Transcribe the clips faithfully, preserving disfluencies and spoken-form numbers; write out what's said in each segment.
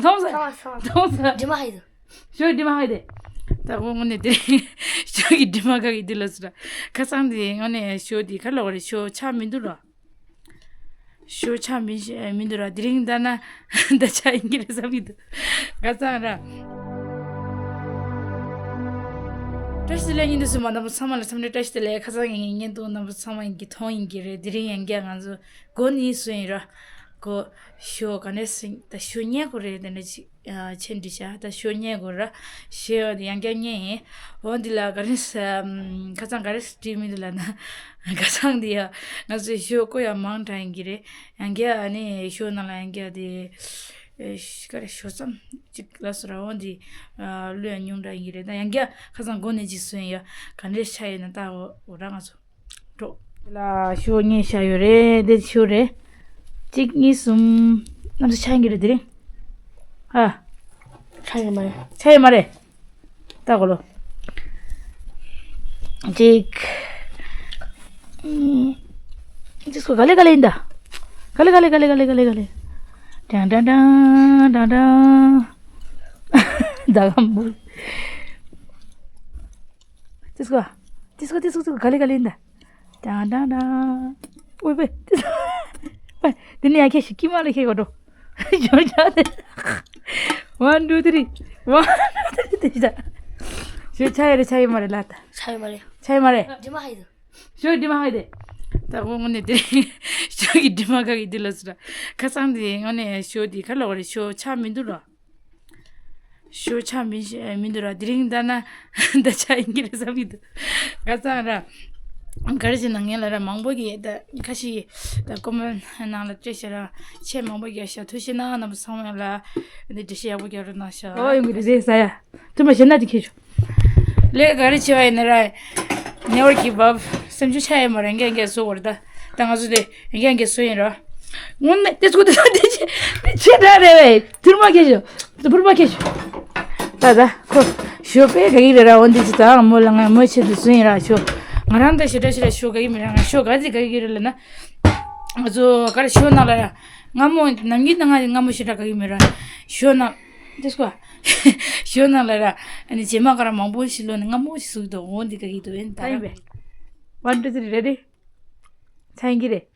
ཐོང་ས། ཐོང་ས། ཐོང་ས། འདྲི་མ་ཧ་ཡི་དོ། ཞོ་འདྲི་མ་ཧ་ཡི་དེ། ད་ཁོ་དངོས་གནས་དེ་རིང་ཞོ་གི་འདྲི་མ་ག་གི་དེ་ལ་སུ་ར། ཁ་སང་དེ་དངོས་གནས་ཞོ་དེ་ག་ལ་བ་རེད། ཞོ་ཆག་མི་འདུག་ར། ཞོ་ཆག་མི་མི་འདུག་ར། དེ་རིང་ད་ན་ད་ཆག་ཡིན་གྱི་རེད་བསམ་གྱི་འདུག་ཁ་སང་ར། བཀྲ་ཤིས་བདེ་ལེགས། ཉིན་དུ་སུ་མ་རྣམ་པ་ཚང་མ་ལ་འཚམས་འདྲི་བཀྲ་ཤིས་བདེ་ལེགས། ཁ་སང་ངས་བརྙན་ཐུང་རྣམ་པ་ཚང་མ་ཡིན་གྱི་མཐོང་ཡིན་གྱི་རེད། དེ་རིང་ཡང་བསྐྱར་ང་ཚོ་སྒོ་ནས་སུ་ཡིན་ར། སྒོ་ཞོ་ག་ནས་སུ་ཡིན་ད་ཞོ་ཉལ་དགོས་རེད། དེ་འདྲ་ཅིག་ཨ་ཆེན་འདྲི་བྱ་ད་ཞོ་ཉལ་དགོས་ར། ཞོ་ཡང་བསྐྱར་ཉལ་ཡིན། འོ་འདི་ལ་ག་རེ་ཟ་ཁ་སང་ག་རེ་བྲིས་མི་འདུག་ལ་ན། ཁ་སང་འདི་ཡ་ང་ཚོའི་ཞོ་ཀོ་ཡང་མང་དྲགས་ཡིན་གྱི་རེད། ཡང་བསྐྱར་ཨ་ནི་ཞོ་ནང་ལ་ཡང་བསྐྱར་དེ་ཨེ་ཤ་ཀ་རེ་ཞོ་ཙམ་ཅིག་ལ་སོ་ར་འོ་འདི་ཨ་བླུགས་ཡང་ཉུང་དྲགས་ཡིན་གྱི་རེད། ད་ཡང་བསྐྱར་ཁ་སང་སྒོ་ནས་ཅིག་སོན་ཡ་ག་འདྲས་ཆགས་ཡོད་ན་ད་འོ་འོ་ར་ང་ཚོ་འགྲོ། ལ་ཞོ་ཉལ་བཞག་ཡོད་རེད། འདི་ཞོ་རེད། གཅིག་གཉིས་གསུམ། རྣམ་ས་ཆགས་ཡིན་གྱི་རེད་དེ་རིང་། ཨ། ཆགས་ཡོད་མ་རེད། ཆགས་ཡོད་མ་རེད། ལྟ་གོ་ལོ། གཅིག་ཅིག་སྐོ་ག་ལེ་ག་ལེ་ཡིན་ད། ག་ལེ་ག་ལེ་ག་ལེ་ག་ལེ་ག་ལེ་ག་ལེ། ཀྲང་ཀྲང་ཀྲང་ཀྲང་ཀྲང་། ད་གམ་བུ། ཅིག་སྐོ། ཅིག་སྐོ་ཅིག་སྐོ་ཅིག་སྐོ་ག་ལེ་ག་ལེ་ཡིན་ད། ཀྲང་ཀྲང་ཀྲང་། ཨོའི་པེ། པེ། དེ་ནས་ཡ་ཁྱེད་ཞིག་ཀི་མ་ལ་ཁྱེད་གོ་འགྲོ། ཞོ་ཆག་དེ། One, two, three. One, two, three. དེ་ཞིག་ད། ཞོ་ཆག་ཡོད་རེད་ཆག་ཡོད་མ་རེད་ལ་ད། ཆགས་ཡོད་མ་རེད། ཆགས་ཡོད་མ་རེད། འདྲི་མ་ཧ་ཡི་དོ། ཞོ་འདྲི་མ་ཧ་ཡི་དེ། ད་ཁོ་དངོས་གནས་དེ་རིང་ཞོ་གི་འདྲི་མ་ག་གི་དེ་ལ་སུ་ར། ཁ་སང་དེ་དངོས་གནས་ཞོ་དེ་ག་ལ་བ་རེད། ཞོ་ཆག་མི་འདུག་ར། ཞོ་ཆག་མི་མི་འདུག་ར། དེ་རིང་ད་ན་ད་ཆག་ཡིན་གྱི་རེད་བསམ་གྱི་འདུག་ཁ་སང་ར། ག་རེ་བྱས་ན་ངས་ལ་ར་མང་པོ་གི་ད་ཁ་ཤས་ད་ཀོ་མེན་ནང་ལ་སྤྲད་ཤག་ར། ཆེས་མང་པོ་རྒྱག་ཤག་ཐུགས་རྗེ་གནང་། རྣམ་པ་ཚང་མ་ལ་འདི་འགྲེལ་བཤད་ཡག་པོ་རྒྱག་རོགས་གནང་ཤག་ཨོ་ཡོང་གི་རེད་ཟ་ཡ། ཐུ་མ་ཞེ་ན་དེ་ཁྱེད་ཆོ། ལས་ག་རེ་བྱེད་པ་ཡིན་ན་ར། Never give up. སེམས་ཤུགས་ཆག་ཡ་མ་རེད། འགས་འགས་བཟོ་བར་ད། ད་ང་ཚོ་དེ་འགས་འགས་བཟོ་ཡིན་ར། དངོས་གནས་དེ་ཚོ་དེ་ཚོ་དེ་ཆེ་དེ་ཆེ་དྲག་རེད་བས། ཐུར་མ་ཁྱེད་ཆོ། ཐུར་མ་ཁྱེད་ཆོ། ད་ད་ཁོ་ཞོ་པས་ག་གི་རེད་ར། འོན་ཏེ་ཅི་ད་མོ་ལ་ང་མོ་ཆེད་དུ་བཟོ་ཡིན་ར་ཞོ། ང་རང་ད་ཞེ་དྲག་ཞེ་དྲག་ཞོ་ག་གི་མི་ར། ང་ཞོ་ག་ཚི་ག་གི་རེད་ལ་ན། ང་ཚོ་ག་རེ་ཞོ་ནང་ལ་ར། སྔ་མོ་ནམ་རྒྱུན་ད་ང་སྔ་མོ་ཞེ་དྲག་ག་གི་མི་ར། ཞོ་ནང་། དེ་སྐོ། ཞོ་ནང་ལ་ར། ཨ་ནི་རྗེས་མ་ག་ར་མང་པོ་ཞིག་ལོ་ནི་སྔ་མོ་ཞིག་བཟོ་གི་འདུག་འོ་འདི་ག་གི་འདུག་ཨེ་ད་ཡིན་པས། One, two, three, ready? ཆགས་ཡིན་གྱི་རེད།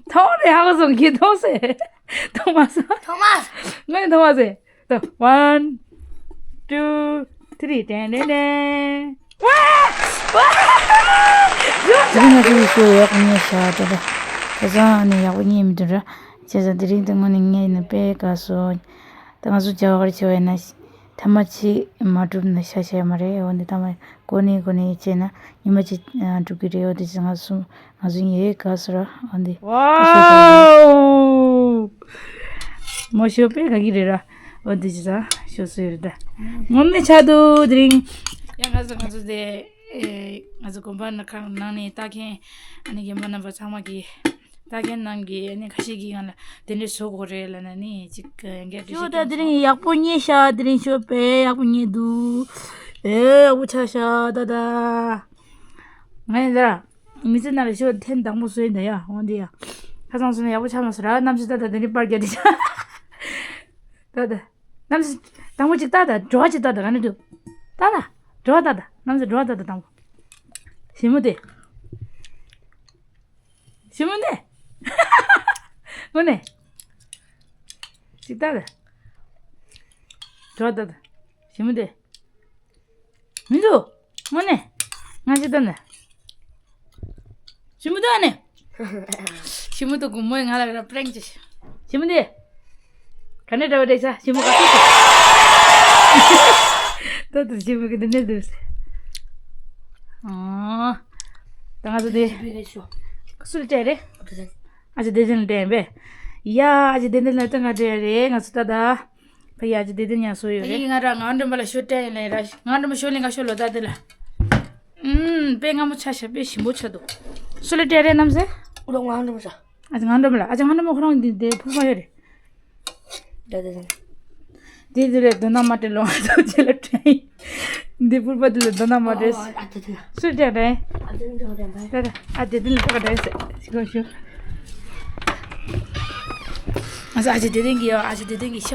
མཐོང་རེད་ཧ་གོ་སོང་གི་མཐོང་སེ། མཐོང་མ་སོང་། མཐོང་མ་སོང་། ངས་མཐོང་མ་སོང་། ད་one, two, three. ཏན་ཏན་ཏན། ཝ། ཝ། དེ་རིང་ང་ཚོའི་ཞོ་ཡག་པོ་ཉལ་ཤག་ད་ད། ཁ་སང་ནས་ཡག་པོ་ཉལ་མི་འདུག་ར། བྱས་ཙང་དེ་རིང་དེ་དངོས་གནས་ཉལ་ནས་དཔེ་དགའ་སོང་། ད་ང་ཚོ་རྒྱ་གར་བྱེད་པ་ཡིན་ན། ཐ་མ་གཅིག་མ་གྲུབ་ན་ཤ་ཤ་མ་རེད། འོ་འདི་ཐ་མ་གོ་ནས་གོ་ནས་བྱས་ན་ཉི་མ་གཅིག་གྲུབ་ཀྱི་རེད། འོ་འདི་ང་གསུམ་ང་གསུམ་ཡེ་ག་སོ་ར། འོ་འདི། Wow! མོ་ཞོ་པས་ག་གི་རེད་ར། འོ་འདི་ཅི་ས་ཞོ་སུ་ཡོད་རེད་ད། ངོམ་ནས་ཆགས་འདུག་དེ་རིང་། ཡ་ང་ཚོ་ང་ཚོ་དེ་ཨེ་ང་ཚོ་དགོན་པ་ནང་ཁང་ནང་ནས་ལྟ་མཁན་ཨ་ནི་རྒན་པ་རྣམ་པ་ཚང་མ་གི་ལྟ་མཁན་རྣམས་ཀྱིས་ཨ་ནི་ཁ་ཤས་ཀྱིས་ང་ལ་དེ་འདྲས་བཟོ་དགོས་རེད་ལབ་ན་ནི་ཅིག་ཡང་བསྐྱར་ཞུ་ད་དེ་རིང་ཡག་པོ་ཉལ་ཤག་དེ་རིང་ཞོ་པས་ཡག་པོ་ཉལ་འདུག་ཨེ་ཡག་པོ་ཆགས་ཤག་ད་ད། ང་ཡིན་ད་ར། མི་ཚེ་ནང་ལ་ཞོ་ཐེངས་དང་པོ་བཟོས་ཡིན་ད་ཡ། འོང་དེ་ཡ། ཁ་སང་བཟོས་ན་ཡག་པོ་ཆགས་མ་སོང་ར། གནམ་གཤིས་ད་ད་དེ་རིང་པར་རྒྱག་དེ་ཆགས། ད་ད། གནམ་གཤིས་དང་པོ་ཅིག་ལྟ་ད། བྲོ་བ་ཅིག་ལྟ་ད། ག་ནས་འདུག་ལྟ་ད། བྲོ་བ་ལྟ་ད། གནམ་གཤིས་བྲོ་བ་ལྟ་ད་དང་པོ། ཞི་མོ་དེ། ཞི་མོ་དེ། དངོས་གནས། ཅིག་ལྟ་ད། བྲོ་བ་ལྟ་ད། ཞི་མོ་དེ། མི་འདུག་དངོས་གནས། ང་ཅིག་ལྟ་ན། ཞི་མོ་དེ་ཨ་ནི། ཞི་མོ་དེ་དགོང་མོ་ང་ལ་ར་པྲེང་ཅིག་ཞི་མོ་དེ། ག་ནས་འདྲ་བ་འདྲ་ས་ཞི་མོ་ག་ཚོད་ཅིག་ད་དུ་ཞི་མོ་གི་འདི་ནས་འདུག་ཨ། ད་ང་ཚོ་དེ། སུ་ལ་སྤྲད་རེད། ཨ་ཅེ་བདེ་ཆེན་ལ་སྤྲད་ཡིན་པས། ཡ་ཨ་ཅེ་བདེ་ཆེན་ལ་སྤྲད་ང་སྤྲད་རེད། ང་ཚོ་ད་ད། ཕ་ཡ་ཅེ་བདེ་ཆེན་ཉག་སོ་ཡོད་རེད། ཕ་ཡི་ང་ར་ངའི་འགྲམ་པ་ལ་ཞོ་སྤྲད་ཡིན་ལེ་ར། ངའི་འགྲམ་པ་ཞོ་ལེན་ག་ཞོ་ལོ་ད་དེ་ལ། ཨུམ། དཔེ་སྔ་མོ་ཆ་ཤ་དཔེ་ཞིམ་པོ་ཆ་འདུག་སུ་ལ་སྤྲད་རེད་རྣམ་སེ། ཨུ་ལོ་ངའི་འགྲམ་པ་ཤ། ཨ་ཅེ་ངའི་འགྲམ་པ་ལ། ཨ་ཅེ་ངའི་འགྲམ་པ་ཁོ་རང་འདི་འདི་ཕུར་པ་ཡོད་རེད། ད་ད་ད། འདི་འདི་ལས་དོ་ན་མ་སྤྲད་ལོ། ང་ཚོ་ཅེ་ལ་སྤྲད་ཡིན། འདི་ཕུར་པ་འདི་ལ་དོ་ན་མ་སྤྲད། ཨ་ད་ད། སུ་སྤྲད་རེད། ཨ་ད་ད་ད་ད། ད་ད། ཨ་དེ་འདི་ལ་ཏག་ཏག་ཟེར་ཞིག་གོ་ཞུ། ཨ་ ཨ་ཅེ་བདེ་ལྡན་གྱི་ཡོད། ཨ་ཅེ་བདེ་ལྡན་གྱི་ཤ་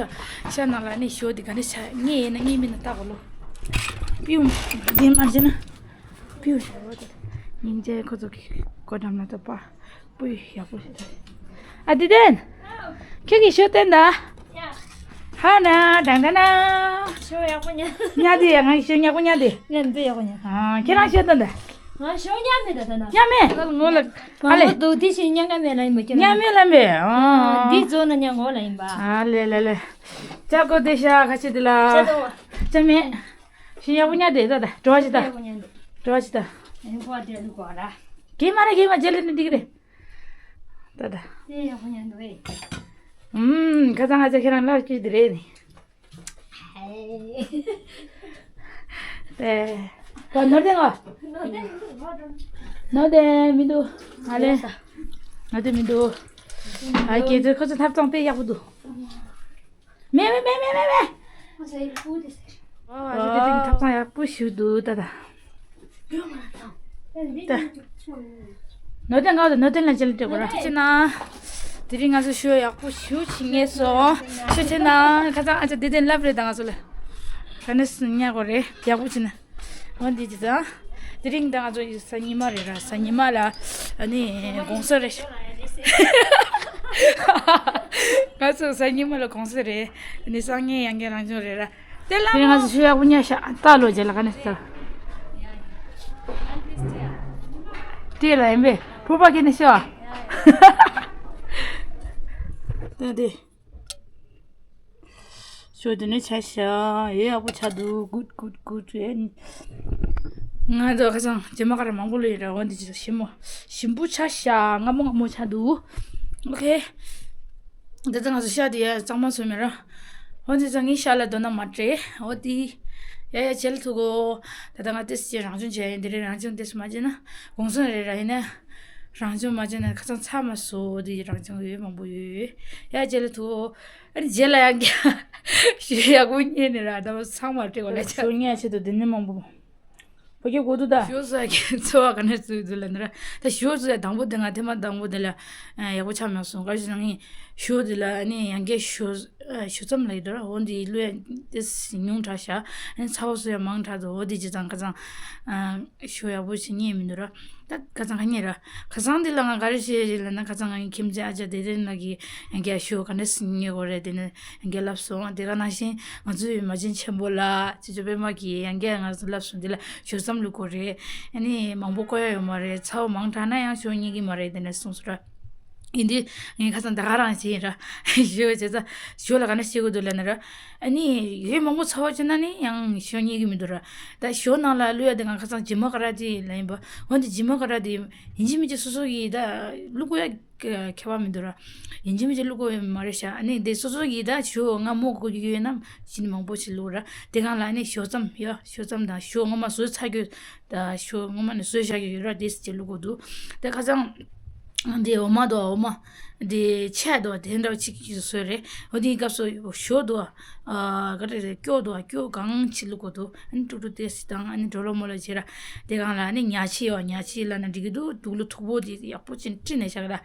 ཤ་ནང་ལ་ནི་ཞོ་དེ་ག་ནས་ཆ་ངས་ཡིན་ན་ངས་མིན་ན་ལྟ་གོ་ལོ། པིའུ་དེ་མ་བྱས་ན་པིའུ་ཞོ་དེ་སྙིང་རྗེ་ཁོ་ཚོ་གི་སྒོ་འགྲམ་ན་ད་པ་པུའི་ཡག་པོ་ཞིག་ཨ་བདེ་ལྡན། ཁྱོད་ཀྱི་ཞོ་བསྟན་ད། ཧ་ན་དང་ད་ན། ཞོ་ཡག་པོ་ཉ། ཉ་དེ་ཡ་ང་ཞོ་ཉག་པོ་ཉ་དེ། ང་འདི་ཡག་པོ་ཉ། ཨ་ཁྱེད་རང་ཞོ་བསྟན་ད། ང་ཞོ་ཉ་མེད་ད་ད་ན། ཉ་མེད། ངོ་ལ། ཨ་ལེ། ང་འདུག་དེ་ཞིག་ཉ་ང་མེད་ལ་ཡིན་པ་ཁྱེད་ཉ་མེད་ལ་མེད། ཨ། འདི་ཛོ་ན་ཉ་ངོ་ལ་ཡིན་པ། ཨ་ལེ་ལེ་ལེ། ཅག་གོ་དེ་ཤ་ཁ་ཆེ་དེ་ལ། ཅག་མེད། ཞོ་ཉག་པོ་ཉ་དེ་ད་ད་འགྲོ་བ་ཅི་ད། འགྲོ་བ་ཅི་ད། ཨེ་ཁོ་དེ་ལུག་གོ་ར། གེ་མ་རེ་གེ་མ་ཇེ་ལེ་ནི་འདི་གི་རེད། ད་ད། དེ་ཡག་པོ་ཉན་འདུག་ཨེ། ཨུམ། ཁ་སང་ང་ཚོ་ཁྱེད་རང་ལར་སྐྱིད་དེ་རེད་ནི། ཧེ། དེ། ད་ནོར་དེ་ང་། ནོར་དེ་མི་འདུག་ཨ་ལེ། ནོར་དེ་མི་འདུག་ཨ་ཁྱེད་ཚོ་ཁོ་ཚོ་ཐབ་ཚང་དཔེ་ཡག་པོ་འདུག་མེ་མེ་མེ་མེ་མེ་མེ། ཨ་ཟེར་པུ་དེ་ཟེར། ཨ་ཟེར་དེ་ཐབ་ཚང་ཡག་པོ་ཞིག་འདུག་ད་ད། ད། ནོར་དོན་ང་ལ་ནོར་དོན་ལ་ཅི་ལ་སྤྲད་དགོས་ར། ཅི་ན། དེ་རིང་ང་ཚོ་ཞོ་ཡག་པོ་ཞིག་བྱེད་ངེས་སོང་། ཞོ་བྱེད་ན་ཁ་སང་ཨ་ཅག་བདེ་ལྡན་ལབ་རེད་ད་ང་ཚོ་ལ། ག་ནས་སུ་ཉར་དགོས་རེད་ཡག་པོ་བྱེད་ན། འོ་འདི་ཅི་ཙང་། དེ་རིང་ད་ང་ཚོ་གཟའ་ཉི་མ་རེད་ར། གཟའ་ཉི་མ་ལ་ཨ་ནི་དགོང་ས་རེད། ང་ཚོ་གཟའ་ཉི་མ་ལ་དགོང་ས་རེད། ཨ་ནི་སང་ཉིན་ཡང་བསྐྱར་རང་བྱུང་རེད་ར། དེ་ལ་དེ་ང་ཚོ་ཞོ་ཡག་པོ་ཉར་ཤག་ལྟ་ལོ་རྗེས་ལ་ག་ནས་ལྟ། དེ་ལ་ཡིན་པས་ཕུར་པ་ཁྱེར་ནས་ཤོག་ད་དེ། ཞོ་དེ་ནས་ཆ་ཤག་ཡོད་ཡག་པོ་ཆགས་འདུག་གུད་གུད་གུད་ཨེ། ང་ཚོ་ཁ་སང་རྗེས་མ་ག་རེ་མང་པོ་ལོས་ར། འོ་འདི་ཅི་ཞིམ་མོ་ཞིམ་པོ་ཆ་ཤག་སྔ་མོ་སྔ་མོ་ཆགས་འདུག་ཨོ་ཁེ། འདི་ལྟ་ང་ཚོ་ཤ་དེ་ཡ་གཙང་མ་བཟོས་མེད་ར། འོ་འདི་ཚོ་ངའི་ཤ་ལ་འདོད་ན་མ་སྤྲད། འོ་དེ་ཡ་ཡ་བྱེད་ལ་ཐུག་གོ་ད་ལྟ་ང་ཏེས་ཅེ་རང་བྱུང་བྱས་ཡིན། འདི་རེད་རང་བྱུང་ཏེས་མ་བྱས་ན་གོང་སོང་རེད་ར། ཡིན་ན་རང་བྱུང་མ་བྱས་ན་ཁ་སང་ཚ་མ་སོ་དེ་རང་བྱུང་ཡོད་མང་པོ་ཡོད། ཡ་བྱེད་ལ་ཐུག་གོ་ཨ་ནི་རྗེས་ལ་ཡང་ཞོ་ཡག་པོ་རྙེད་ནས་ར་ད་བ་ཚང་མ་སྤྲད་གོ་ལ་ཆ། ཞོ་རྙེད་ཆེད་དུ་འདི་ནས་མང་པོ། བོད་སྐད་གོ་འདུག་ད། ཞོ་བཟོ་ཡག་གི་འཚོ་བ་ག་འདྲ་བཟོས་འདུག་ལབ་ན་ར། ད་ཞོ་བཟོ་ཡག་དང་པོ་དེ་ང་ཐེངས་མ་དང་པོ་དེ་ལ་ཡག་པོ་ཆགས་མ་སོང་། ག་རེ་ཟེར་ན་ངས་ཞོ་དེ་ལ་ཨ་ནི་ཡང་བསྐྱར་ཞོ་ཞོ་རྩམ་ལབ་ཡོད་དོ་ར། འོ་འདི་བླུགས་ཡག་དེ་ཉུང་དྲགས་ཤག་ཨ་ནི་ཚ་བོ་བཟོ་ཡག་མང་དྲགས་འདུག་འོ་དེ་ཅི་ཙང་ཁ་སང་ཞོ་ཡག་པོ་ཞིག་རྙེད་མི་འདུག་ར། ད་ཁ་སང་ག་རྙེད་ར། ཁ་སང་དེ་ལ་ང་ག་རེ་བཤད་ལབ་ན་ཁ་སང་ང་ཡི་ཁྱིམ་མཚེས་ཨ་ཅག་བདེ་ལྡན་ལགས་ཀྱིས་ཡང་བསྐྱར་ཞོ་ག་འདྲ་ཞིག་རྙེད་དགོས་རེད་དེ་ནས། ཡང་བསྐྱར་ལབ་སོང་། དེ་ག་ནང་བཞིན་ང་ཚོའི་མ་བྱན་ཆེན་པོ་ལགས་ཅེ་ཅོ་པད་མ་གིས་ཡང་བསྐྱར་ང་ཚོ་ལབ་སོང་། དེ་ལ་ཞོ་རྩམ་བླུག་དགོས་རེད། ཨ་ནི་མང་པོ་བཀོལ་ཡག་ཡོད་མ་རེད། ཚ་བོ་མང་དྲགས་ན་ཡང་ཞོ་རྙེད་ཀྱི་མ་རེད་དེ་ནས་གསུངས་སོང་ར། ཡིན་དུས་ངས་ཁ་སང་ད་ག་རང་བྱས་ཡིན་ར། ཞོ་བྱས་ཙང་ཞོ་ལ་ག་འདྲ་བྱེད་དགོས་འདུག་ལབ་ན་ར། ཨ་ནི་ཡོད་མང་པོ་ཚ་བོ་བྱས་ན་ནི་ཡང་ཞོ་རྙེད་ཀྱི་མི་འདུག་ར། ད་ཞོ་ནང་ལ་བླུགས་ཡག་དེ་ང་ཁ་སང་ཇི་མ་ག་ར་དེ་ལབ་ཡིན་པ། འོ་འདི་ཇི་མ་ག་ར་དེ་ཡིན་གཅིག་མིན་གཅིག་སོ་སོ་གིས་ད་བླུག་དགོས་ཡག་ཁྱད་པར་མི་འདུག་ར། ཡིན་གཅིག་མིན་གཅིག་བླུག་དགོས་ཡོད་མ་རེད་ཤག་ཨ་ནི་འདི་སོ་སོ་ཡིས་ད་ཞོ་ང་མོ་དགོས་ཀྱི་ཡོད་ན་ཅི་ནི་མང་པོ་ཞིག་བླུག་ར། དེ་སྒང་ལ་ཨ་ནི་ཞོ་རྩམ་ཡ་ཞོ་རྩམ་དང་ཞོ་ངོ་མ་བཟོས་ཚར་རྒྱུ་ད་ཞོ་ངོ་མ་ནས་བཟོས་བཞག་རྒྱུ་ཡོད་ར། དེ་ཅིག་བླུག་དགོས་འདུག་དེ་ཁ་སང་འདི་འོ་མ་དང་འོ་མ་འདི་ཆས་དང་དེ་འདྲ་བ་ཅིག་ཅིག་བཟོས་རེད། འོ་དེའི་སྐབས་སུ་ཞོ་དང་ཨ་ག་རེ་རེད། སྐྱོ་དང་སྐྱོ་གང་ཅིག་བླུག་དགོས་འདུག་ཨ་ནི་ཀྲུག་ཀྲུག་ཏོག་ཙམ་དང་ཨ་ནི་གྲོ་ལོ་མོ་ལོ་བྱས་ར། དེ་སྒང་ལ་ཨ་ནི་ཉ་ཆི་ཡོད། ཉ་ཆི་ལབ་ན་འགྲིག་གི་འདུག་དུག་ལོ་མཐུག་པོ་དེ་ཡག་པོ་ཅིག་དཀྲིས་ནས་བཞག་གི་ར།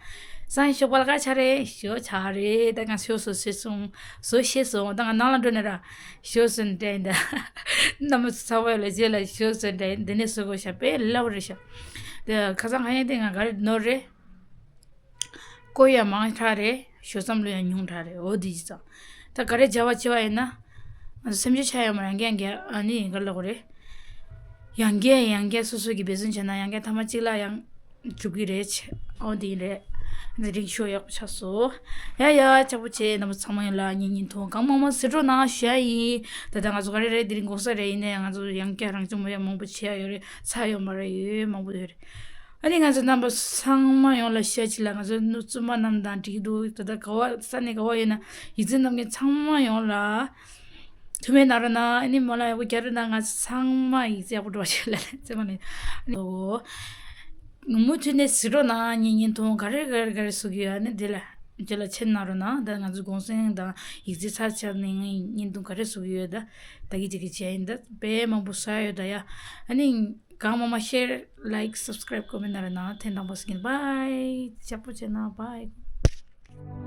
སང་ཞོགས་པ་ལ་ག་ཆ་རེད། ཞོ་ཆ་རེད། ད་ང་ཞོ་བཟོ་ཤེས་སོང་། བཟོ་ཤེས་སོང་། ད་ང་ནང་ལ་འགྲོ་ནས་ར་ཞོ་བཟོས་ནས་སྤྲད་ཡིན། ད་གནམ་ཚ་བ་ལ་རྗེས་ལ་ཞོ་བཟོས་ནས་སྤྲད་ཡིན། འདི་ནས་བཟོ་དགོས་ཤག་དཔེ་སླ་པོ་རེད་ཤག་དེ་ཁ་སང་ཁ་ཡན་དེ་ང་ག་རེ་ནོར་རེད། བཀོལ་ཡག་མང་དྲགས་རེད། ཞོ་རྩམ་བླུགས་ཡག་ཉུང་དྲགས་རེད། འོ་དེ་ཅི་ཙང་། ད་ག་རེ་བྱ་བ་བྱེད་པ་ཡིན་ན། ང་ཚོ་སེམས་ཤུགས་ཆག་ཡོད་མ་རེད། ཡང་བསྐྱར་ཡང་བསྐྱར་ཨ་ནི་ག་རེ་ལབ་དགོས་རེད། ཡང་བསྐྱར་ཡང་བསྐྱར་སོ་སོ་གིས་འབད་བརྩོན་བྱས་ན་ཡང་བསྐྱར་ཐ་མ་གཅིག་ལ་ཡང་འགྲུབ་ཀྱི་རེད། འོ་དེ་ཡིན་རེད། དེ་རིང་ཞོ་ཡག་པོ་ཆགས་སོང་། ཡ་ཡ་ཅག་པོ་བྱས། རྣམ་པ་ཚང་མ་ཡོད་ལ་ཉིན་ཉིན་ཐུང་གང་མང་མང་ཟེར་རོགས་གནང་ཞུ་ཡ་ཡིན། ད་ལྟ་ང་ཚོ་ག་རེ་རེད། དེ་རིང་དགོང་ས་རེད། ཡིན་ནའི་ང་ཚོ་ཡང་བསྐྱར་རང་སྦྱོང་མ་ཡ་མང་པོ་བྱེད་ཡ་ཡོད་རེད། ཚར་ཡོད་མ་རེད། ཡོད་མང་པོ་ཡོད་རེད། ཨ་ནི་ང་ཚོ་རྣམ་པ་ཚང་མ་ཡོངས་ལ་ཤ་ཆི་ལ་ང་ཚོ་ནུ་བཙུན་མ་རྣམས་དང་འགྲིག་འདུག་ད་ལྟ་ག་བ་ས་གནས་ག་བ་ཡོད་ན་ཡིག་ཚད་གནང་མཁན་ཚང་མ་ཡོངས་ལ་ཐུགས་སྨོན་གནང་རོགས་གནང་། ཨ་ནི་མོ་ལ་ཡག་པོ་རྒྱག་རོགས་གནང་། ང་ཚོ་ཚང་མ་ཡིག་ཚད་ཡག་པོ་འགྲོ་བ་ཞིག་ལ་ལན་ཚད་མ་ལེན་ཨ་ནི་འོ་མུ་མཐུད་ནས་གཟིགས་རོགས་གནང་། ཉིན་ཉིན་ཐུང་ག་རེ་ག་རེ་ག་རེ་བཟོ་གི་ཡོད་ཨ་ནི་དེ་ལ་དེ་ལ་མཆན་གནང་རོགས་གནང་། ད་ང་ཚོ་གུང་སེང་དང་ཡིག་ཚད་ཚར་ཆགས་ནས་ངས་བརྙན་ཐུང་ག་རེ་བཟོ་གི་ཡོད་ད་ད་གི་ཅིག་གི་བྱས་ཡིན། ད་དཔེ་མང་པོ་བཟོ་ཡ་ཡོད་ད་ཡ། ཨ་ནི། གང་མང་མང་ཤེར་ལའིག་སབ་སི་ཀ་རའིབ་ཀོ་མེན་ཊི་ན་རེ་ན་ཐེངས་དང་པོ་ཟིན་གིན། བྷའི། ཅག་པོ་བྱས་ན་བྷའི།